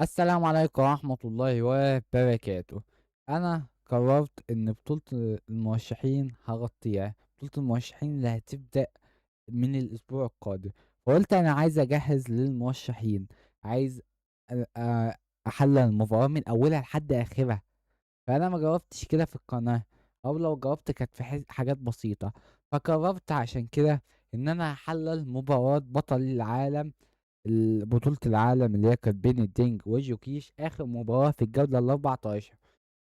السلام عليكم ورحمة الله وبركاته. أنا قررت إن بطولة المرشحين هغطيها، بطولة المرشحين اللي هتبدأ من الأسبوع القادم. فقلت أنا عايز أجهز للمرشحين، عايز أحلل المباراة من أولها لحد آخرها. فأنا ما جربتش كده في القناة، أو لو جربت كانت في حاجات بسيطة. فقررت عشان كده إن أنا هحلل مباراة بطل العالم، بطولة العالم اللي هي كانت بين الدينج وجوكيش، آخر مباراة في الجولة الأربعتاشر.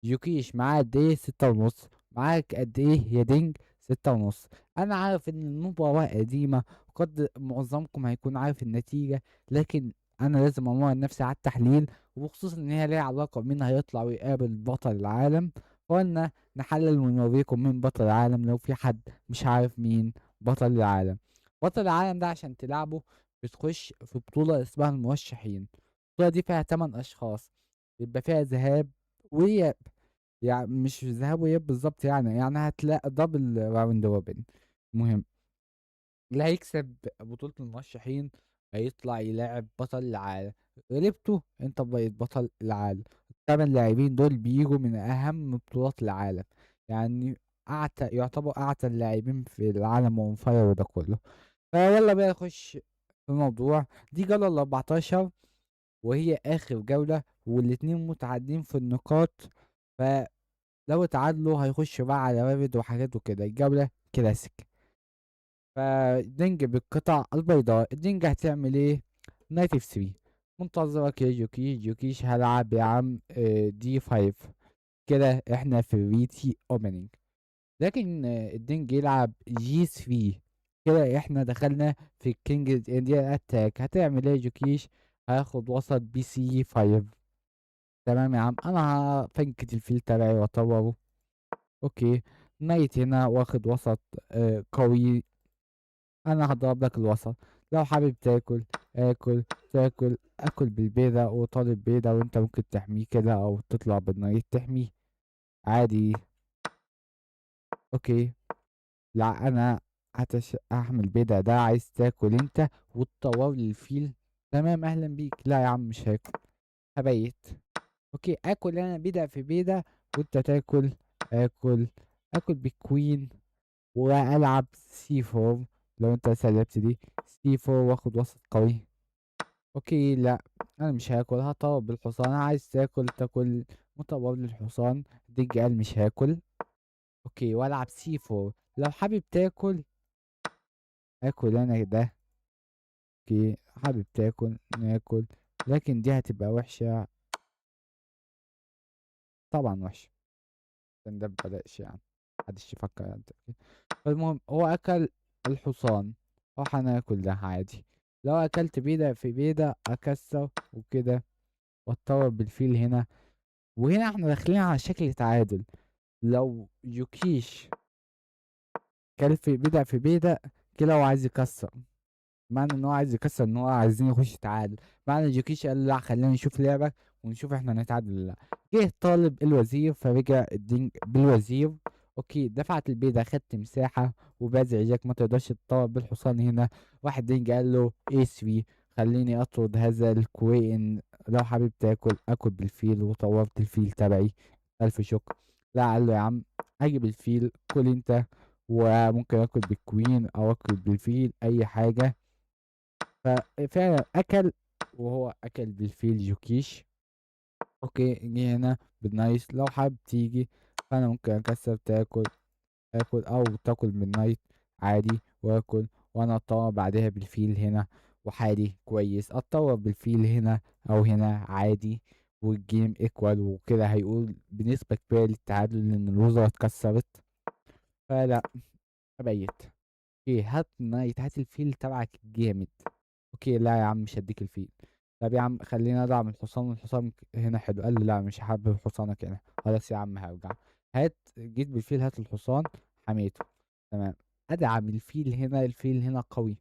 جوكيش معاه قد إيه؟ 6.5. معاك قد إيه يا دينج؟ 6.5. أنا عارف إن المباراة قديمة وقد معظمكم هيكون عارف النتيجة، لكن أنا لازم أمرن نفسي على التحليل، وخصوصا إن هي ليها علاقة بمين هيطلع ويقابل بطل العالم. فقلنا نحلل ونوريكم مين بطل العالم لو في حد مش عارف مين بطل العالم. بطل العالم ده عشان تلعبه بتخش في بطولة اسمها المرشحين. البطولة دي فيها 8 أشخاص، بيبقى فيها ذهاب وإياب، يعني مش ذهاب وإياب بالظبط، يعني هتلاقي double round robin. المهم اللي هيكسب بطولة المرشحين هيطلع يلاعب بطل العالم. غلبته انت بقيت بطل العالم. التمن لاعبين دول بيجوا من اهم بطولات العالم، يعني يعتبر اعتى اللاعبين في العالم و on fire وده كله. فيلا بقى نخش في الموضوع. دي جولة الأربعتاشر وهي آخر جولة، والاتنين متعادلين في النقاط، فلو اتعادلوا هيخشوا بقى على rapid وحاجات وكده. الجولة كلاسيك. فدينج بالقطع البيضاء. الدينج هتعمل ايه؟ knight F 3. منتظرك يا جوكيش. جوكيش هلعب يا عم، D 5. كده احنا في ريتي opening. لكن الدينج يلعب G 3. كده احنا دخلنا في الكينج انديان اتاك. هتعمل ايه يا جوكيش؟ هاخد وسط B C 5. تمام يا عم، انا هفنكت الفيل تبعي واطوره. okay، knight هنا واخد وسط، قوي. انا هضرب لك الوسط. لو حابب تاكل اكل، تاكل اكل بالبيضة وطالب بيضة، وانت ممكن تحميه كده او تطلع بال knight تحميه عادي. okay، لا انا هحمل بيضة ده. عايز تاكل انت وتطور لي الفيل، تمام اهلا بيك. لا يا عم مش هاكل، هبيت. okay، اكل انا بيضة في بيضة وانت تاكل. اكل بال queen والعب C 4. لو انت سلبت دي C 4 واخد وسط قوي. okay، لا انا مش هاكل، هطور بالحصان. عايز تاكل تاكل، مطور للحصان. ديج قال مش هاكل. okay، والعب C 4. لو حابب تاكل اكل انا ده. okay، حابب تاكل ناكل، لكن دي هتبقى وحشة طبعا، وحشة عشان ده ببلاش، محدش يفكر يعني. فالمهم هو اكل الحصان، راح انا اكل ده عادي. لو اكلت بيضة في بيضة اكسر وكده، واتطور بالفيل هنا. وهنا احنا داخلين على شكل تعادل. لو يوكيش كل في بيضة في بيضة كده هو عايز يكسر، معنى ان هو عايز يكسر ان هو عايزين يخش تعادل. معنى جوكيش قال لا خلينا نشوف لعبك ونشوف احنا نتعادل ولا لا. جه طالب الوزير فرجع الدينج بالوزير. okay، دفعت البيضة، خدت مساحة وبزعجك ما تقدرش تطور بالحصان هنا. واحد دينج قال له اي 3 خليني اطرد هذا ال queen. لو حابب تاكل اكل بالفيل، وطورت الفيل تبعي الف شكر. لا قال له يا عم هجيب الفيل كل انت، وممكن اكل بال queen او اكل بالفيل اي حاجة. ففعلا اكل، وهو اكل بالفيل جوكيش. okay، جه هنا بال knight. لو حابب تيجي فانا ممكن اكسب، تاكل اكل او تاكل بال knight عادي واكل، وانا اتطور بعدها بالفيل هنا وحالي كويس. اتطور بالفيل هنا او هنا عادي، وال game equal وكده. هيقول بنسبة كبيرة للتعادل لان الوزراء اتكسرت. فلا ابيت. okay، هات knight، هات الفيل تبعك جامد. okay، لا يا عم مش هديك الفيل. طب يا عم خلينا ادعم الحصان، والحصان هنا حلو. قال له لا مش حابب حصانك هنا. خلاص يا عم هرجع. هات، جيت بالفيل، هات الحصان، حميته. تمام، ادعم الفيل هنا، الفيل هنا قوي.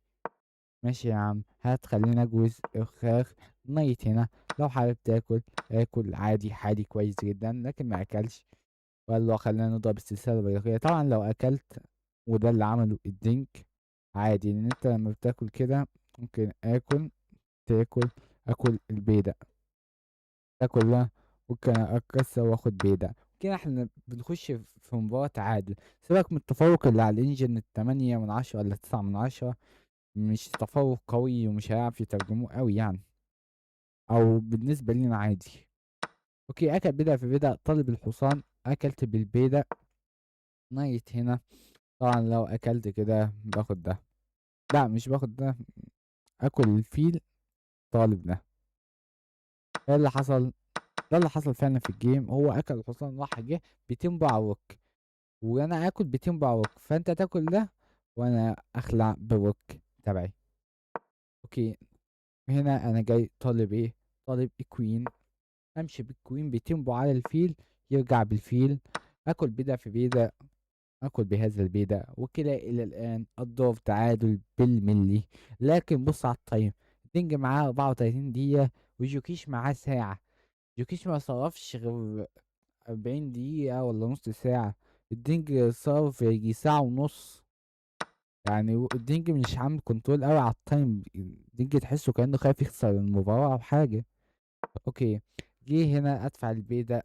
ماشي يا عم، هات خلينا اجوز الخاخ knight هنا. لو حابب تاكل اكل عادي، حالي كويس جدا، لكن ما اكلش. وقال له خلينا نضرب السلسله البيضاء. طبعا لو اكلت، وده اللي عمله الدينك عادي، لان انت لما بتاكل كده ممكن اكل تاكل اكل البيدق. ده كلها ممكن اكسر واخد بيدق. كده احنا بنخش في مباراة تعادل. سيبك من التفوق اللي على ال engine 8 من 10 ولا 9 من 10، مش تفوق قوي ومش هيعرف يترجموه قوي يعني، او بالنسبة لينا عادي. okay، اكل بيدق في بيدق، طالب الحصان، اكلت بالبيدق، knight هنا. طبعا لو اكلت كده باخد ده، لا مش باخد ده، اكل الفيل، طالب ده. ايه اللي حصل؟ ده اللي حصل فعلا في ال game، هو اكل الحصان راح جه ب tempo على ال rook، وانا اكل ب tempo على ال rook، فانت تاكل ده وانا اخلع ب rook تبعي. okay، هنا انا جاي طالب ايه؟ طالب queen، امشي بال queen ب tempo على الفيل، يرجع بالفيل، اكل بيدق في بيدق، اكل بهذا البيدق، وكده الى الان الدور تعادل بالملي. لكن بص على ال time، دينج معاه 34 دقيقة وجوكيش معاه ساعة. جوكيش ما صرفش غير 40 دقيقة ولا نص ساعة، الدينج صرف يجي ساعة ونص. الدينج مش عامل control قوي على ال time، الدينج تحسه كأنه خايف يخسر المباراة أو حاجة. okay، جه هنا أدفع البيدق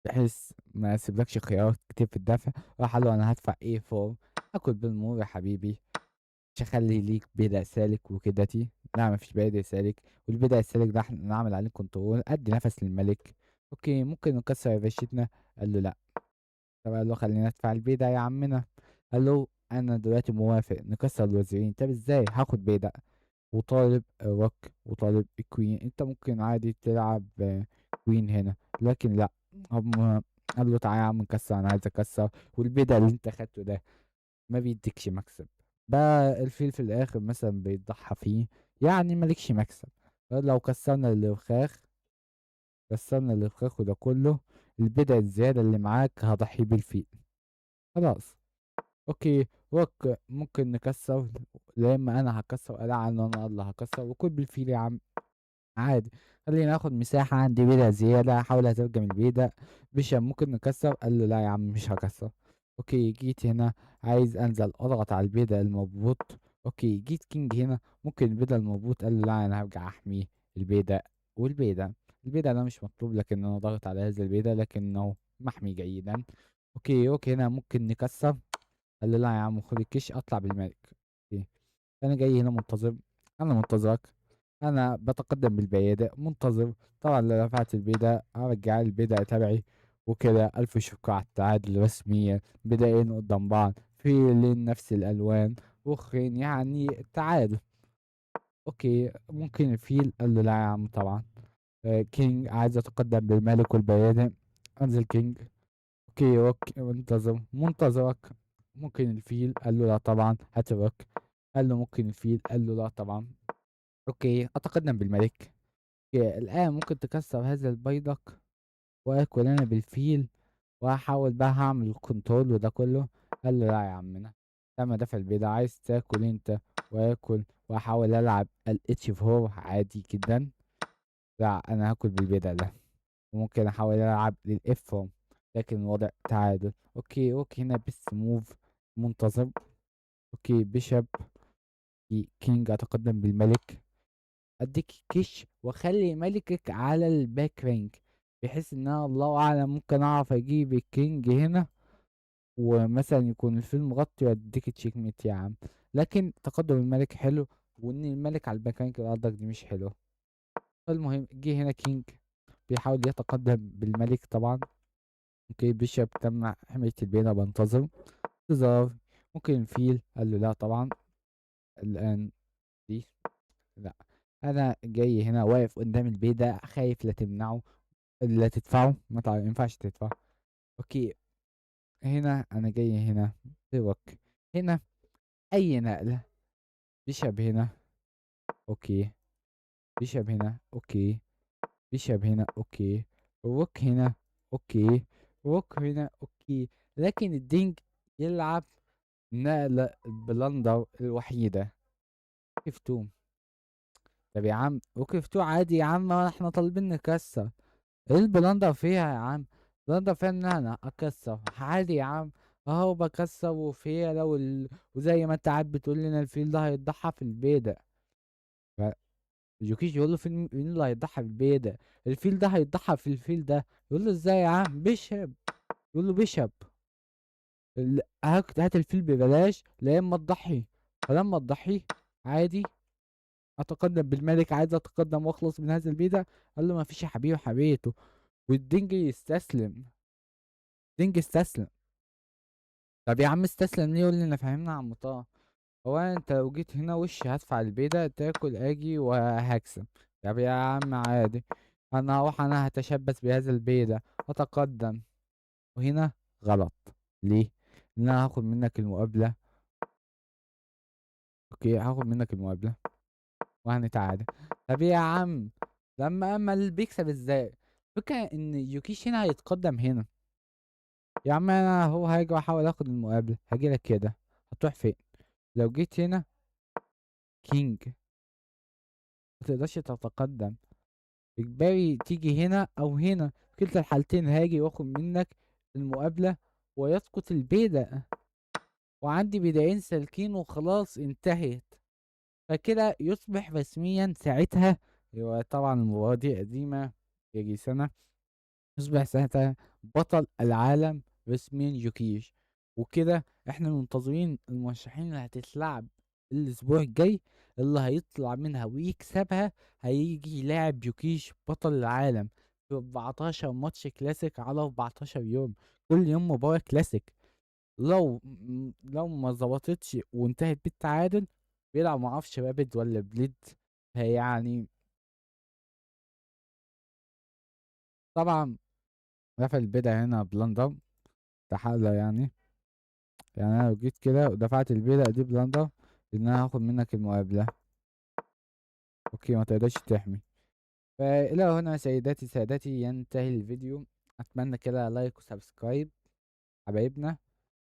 بحيث ما اسيبلكش خيارات كتير في الدفع، راح قال له انا هدفع ايه فور، اكل بالمور يا حبيبي، مش هخلي ليك بيدق سالك وكدتي، لا مفيش بيدق سالك، والبيدق السالك ده احنا نعمل عليه control، ادي نفس للملك. okay، ممكن نكسر ريشتنا، قال له لا. طب قال له خلينا ندفع البيدق يا عمنا، قال له انا دلوقتي موافق نكسر الوزيرين. طب ازاي؟ هاخد بيدق وطالب rook وطالب queen، انت ممكن عادي تلعب queen هنا، لكن لا، هم قال له تعالى يا عم نكسر، انا عايز اكسر، والبيدق اللي انت خدته ده ما بيديكش مكسب بقى، الفيل في الاخر مثلا بيتضحى فيه، يعني مالكش مكسب. لو كسرنا الفخاخ، كسرنا الفخاخ وده كله، البدع الزيادة اللي معاك هضحي بالفيل خلاص. okay، rook ممكن نكسر، لا اما انا هكسر، لا انا اللي هكسر، وكل بالفيل يا عم عادي. خلينا ناخد مساحة، عندي بيدق زيادة، احاول اترجم البيدق. bishop ممكن نكسر، قال له لا يا عم مش هكسر. okay، جيت هنا عايز انزل اضغط على البيدق المربوط. okay، جيت king هنا، ممكن البيدق المربوط، قال له لا انا هرجع احميه البيدق والبيدق. البيدق ده مش مطلوب، لكن انا ضغط على هذا البيدق لكنه محمي جيدا. okay، okay هنا ممكن نكسر، قال له لا يا عم خد الكش اطلع بالملك. okay، انا جاي هنا منتظر، انا منتظرك، انا بتقدم بالبيادق منتظر. طبعا لو رفعت البيدق هرجع البيدق تبعي وكده. الف شكر على التعادل رسميا، بدايين قدام بعض في لين نفس الالوان واخرين، يعني تعادل. okay، ممكن الفيل، قال له لا يا عم طبعا. king عايز اتقدم بالملك والبيادق، انزل king. okay، rook منتظر، منتظرك. ممكن الفيل، قال له لا طبعا، هات ال rook. قال له ممكن الفيل، قال له لا طبعا. okay، اتقدم بالملك. okay، الان ممكن تكسر هذا البيدق واكل انا بالفيل، وهحاول بقى هعمل control وده كله. قال له لا يا عمنا، تم دفع البيضة، عايز تاكل انت واكل، واحاول العب ال H four عادي جدا. لا انا هاكل بالبيضة ده، وممكن احاول العب لل F four، لكن الوضع تعادل. okay، okay هنا بس move منتظم. okay، bishop king، اتقدم بالملك، اديك كش واخلي ملكك على ال back rank، بحيث ان انا الله اعلم ممكن اعرف اجيب ال king هنا، ومثلا يكون الفيل مغطي واديك checkmate يا عم. لكن تقدم الملك حلو، وان الملك على ال back rank ارضك دي مش حلو. المهم جه هنا king بيحاول يتقدم بالملك طبعا. okay، bishop تم حماية البيضة، بنتظر انتظار. ممكن الفيل، قال له لا طبعا الان دي لا، انا جاي هنا واقف قدام البيضة، خايف لا تمنعه لا تدفعه، ما ينفعش تدفعه. okay، هنا انا جاي هنا rook، هنا اي نقلة، bishop هنا، okay، bishop هنا، okay، bishop هنا، okay، rook هنا، okay، rook هنا، okay. لكن الدينج يلعب نقلة ال blunder الوحيدة F 2. طب يا عم rook F 2 عادي يا عم، احنا طالبين نكسر، ايه ال blunder فيها يا عم؟ blunder فيها ان انا اكسر عادي يا عم، اهو بكسر وفيها لو وزي ما انت قاعد بتقول لنا الفيل ده هيتضحى في البيدق. يوكيش يقول له فين، مين اللي هيضحي بالبيدق؟ الفيل ده هيضحي في الفيل ده. يقول له ازاي يا عم؟ bishop. يقول له bishop، هات الفيل ببلاش، لا اما تضحي. فلما تضحي عادي اتقدم بالملك، عايز اتقدم واخلص من هذا البيدق. قال له ما فيش يا حبيبي وحبيته. والدنج يستسلم، دينج استسلم. طب يا عم استسلم ليه؟ يقول لي انا فاهمنا يا عم طه، هو انت لو جيت هنا وش هدفع البيدق تاكل اجي وهكسب. طب يا عم عادي، انا هروح، انا هتشبث بهذا البيدق اتقدم. وهنا غلط. ليه؟ لان انا هاخد منك المقابلة. okay هاخد منك المقابلة وهنتعادل. طب يا عم لما اما اللي بيكسب ازاي؟ فكرة ان يوكيش هنا هيتقدم هنا. يا عم انا هو هاجي واحاول اخد المقابلة، هاجي لك كده، هتروح فين؟ لو جيت هنا king ما تقدرش تتقدم، اجباري تيجي هنا او هنا. في كلتا الحالتين هاجي واخد منك المقابلة ويسقط البيدق، وعندي بيدقين سالكين وخلاص انتهت. فكده يصبح رسميا ساعتها، هو طبعا المباراة دي قديمة يجي سنة، يصبح ساعتها بطل العالم رسميا يوكيش. وكده احنا منتظرين المرشحين اللي هتتلعب الاسبوع الجاي، اللي هيطلع منها ويكسبها هيجي يلاعب يوكيش بطل العالم في 14 ماتش كلاسيك على 14 يوم، كل يوم مباراة كلاسيك. لو ما ظبطتش وانتهت بالتعادل بيلعب معرفش rapid ولا blitz. فيعني طبعا رفع البدع هنا blunder تحالة، يعني انا لو جيت كده ودفعت البدع دي blunder ان انا هاخد منك المقابلة. okay ما تقدرش تحمي. فالى هنا سيداتي سادتي ينتهي الفيديو. اتمنى كده like و subscribe حبايبنا.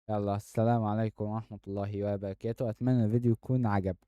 يلا السلام عليكم ورحمة الله وبركاته. اتمنى الفيديو يكون عجبكم.